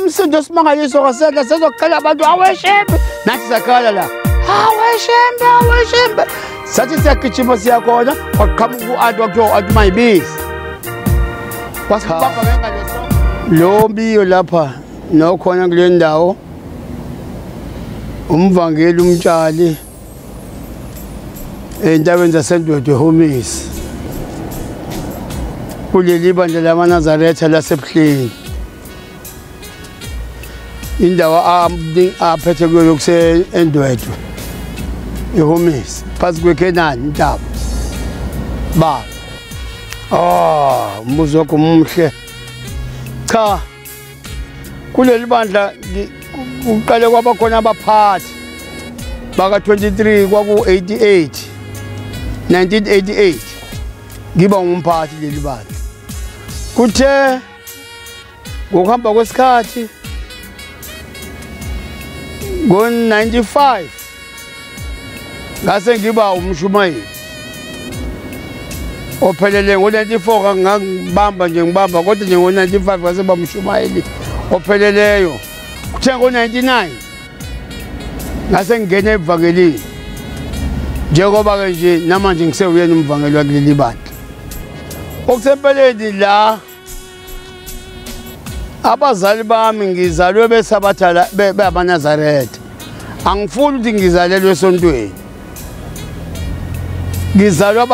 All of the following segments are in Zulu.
umsindo osimangaliso kwasenhla sezokukhala abantu aweshembe nathi sakhala la aweshembe aweshembe sathi siyagijima siyakhona kwaqhamuka u-anti kwakuthiwa u-anti Mayibisi wasibamba ngengalo lo mbiyo lapha nokhona kule ndawo umvangeli umtshali entabeni zaseNdwedwe Homisi kuleli bandla lamaNazaretha laseBuhleni indawo aphethe kuyo kuse eNdwedwe eHomisi phansi kweKenani intaba ba umbuzo wakho muhle. Cha, kuleli bandla kuqale kwaba khona abaphathi baka 23 kwaku 88 1988 ngiba ngumphathi leli bandla. Kuthe ngokuhamba kwesikhathi ngo-95 ngase ngiba umshumayeli ophelele. Ngo-94 ngangibamba nje ngibamba, kodwa nje ngo-95 ngase ba umshumayeli opheleleyo. Kuthe ngo-99 ngase ngingena evangelini, njengoba-ke nje namanje ngisewuyena umvangeli wakuleli bandla. Okusempeleni la abazali bami ngizalwe besabatha beAmanazaretha. Angifuni ukuthi ngizalelwe esontweni. Ngizalwe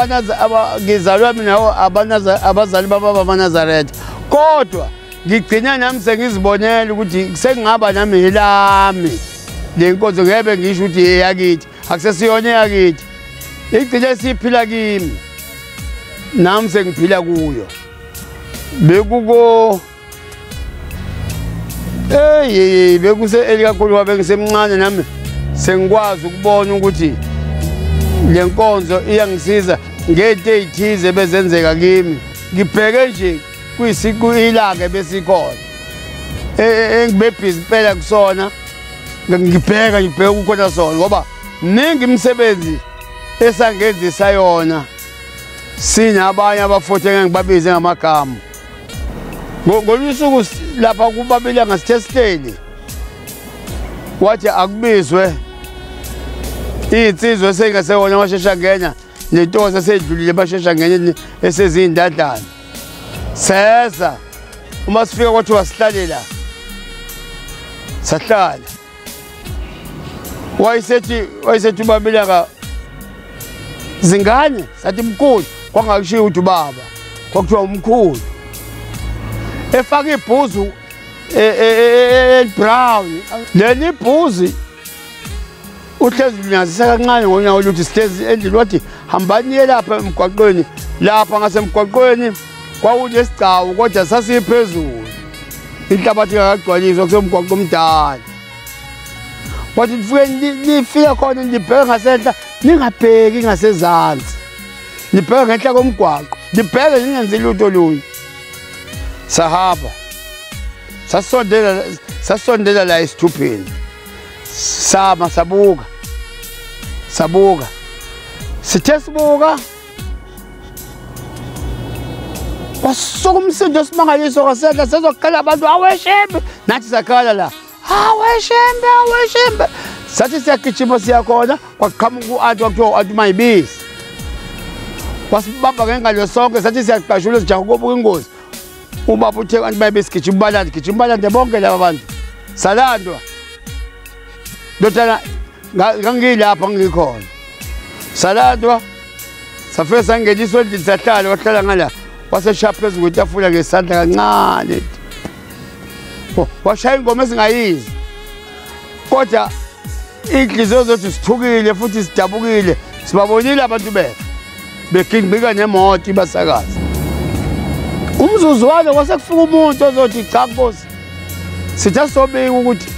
ngizalwe mina abazali baba bamaNazaretha, kodwa ngigcina nami sengizibonela ukuthi sengingaba nami elami le nkonzo. Ngebe ngisho ukuthi eyakithi akusesiyona eyakithi, igcine siphila kimi nami sengiphila kuyo. Bekuko bekuse elikakhulu wabe ngisemncane nami sengikwazi ukubona ukuthi le nkonzo iyangisiza ngento eyithize bezenzeka kimi. Ngibheke nje kuyisiqu ilanga besikhona engibe busy impela kusona, ngibheka kukhona sona ngoba mningi imisebenzi esangenzisa yona sinabanye abafuthi engibabize ngamagama. Ngolunye usuku lapha kubabili ngasithe sihleli, wathi akubizwe iy'nsizwa esengasewona bashesha ngena nentokazi eseyidlulile bashesha ngena eseziyindadlana. Seza uma sifika kwathiwa sihlale la, sahlala. Wayesethi ubabilaka zingane, sathi mkhulu, kwangakushiya ukuthi ubaba, kwakuthiwa umkhulu. Efaka ibhuzu elibrown, leli bhuzi uhlezi linyazisa kancane ngonyawo oluthi sihlezi endlini. Wathi hambani niye lapha emgwaqweni. Lapha ngasemgwaqweni kwakunesigcawu kodwa sasiphezulu, inhlabathi ingakagcwaliswa, kusemgwaqo omdala. Wathi nifike nifika khona nibheke ngasenhla, ningabheki ngasezansi, nibheke ngenhla komgwaqo, nibheke ningenzi lutho olunye. Sahamba sasondela la esithupheni, sama sabuka sithe sibuka kwasuka umsindo osimangaliso kwasenhla sezokukhala abantu aweshembe nathi sakhala la aweshembe aweshembe. Sathi siyagijima siyakhona kwaqhamuka u-anti kwakuthiwa u-anti Mayibisi wasibamba ngengalo sonke. Sathi siyaqashula sijaha ukubuka ingozi, ubaba uthe anti Mayibisi gijima balande, gijima balande bonke laba bantu. Salandwa ndodana, ngangilapha ngikhona. Salandwa safike sangeniswa endlini sahlala, wahlala ngala waseshaya phezu kwetafula ngesandla kancane, washaya ingoma esingayizwa, kodwa iy'nhliziyo zethu sithukile futhi sidabukile. Sibabonile abantu befa begingqika nemoto ibasakaza. Umzuzwana kwase kufika umuntu ozothi cha Nkosi, sithe sobika ukuthi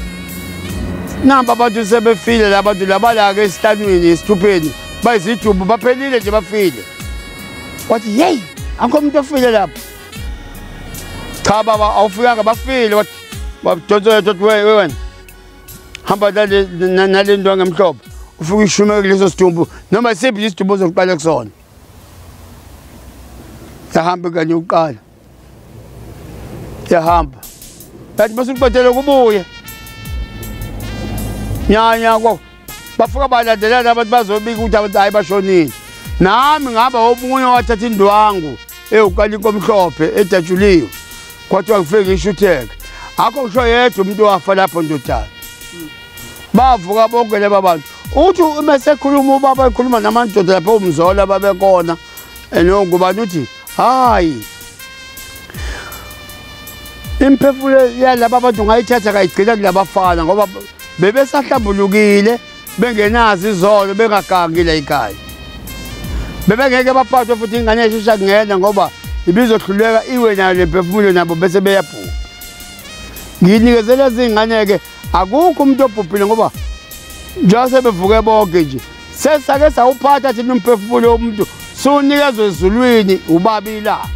namba abantu sebefile labantu labalaka esihlanwini esithupheni bayizidumbu baphelile nje bafile. Wathi yeyi akho umuntu ofile lapha. Cha baba awufikanga bafile. Wadonsela wena hamba nale nto ngemhlobo ufike ishumeke kuleso sidumbu noma isiphi isidumbu ozoqala kusona. Yahamba kanye uqala, yahamba Yathi masuqedele kubuye. Nyanya kwa bafika balandelana abantu bazobika ukuthi abantu hayi bashonile. Nami ngaba omunye wathatha indwangu ewukaliko omhlophe edatshuliwe. Kwathiwa kufike ngishutheke. Akho ngisho yedwa umuntu wafa lapho ndodana. Bavuka bonke laba bantu. Uthi uma sekhuluma ubaba ekhuluma namadoda lapho umzola babekona enongubani uthi hayi imphefumulo yalaba bantu ngayithatha kayigcina kulabafana ngoba bebesahlambulukile bengenazo izono bengagangile ekhaya. Bebengeke baphathwe futhi ingane eshesha kungena ngoba ibizohluleka iwe nayo lemphefumulo nabo bese beyabhubha. Nginikezela izingane-ke akukho umuntu obhubhile ngoba njengoba sebevuke bonke nje sesake sawuphatha thina umphefumulo womuntu siwunikezwe ezulwini ubaba ilanga.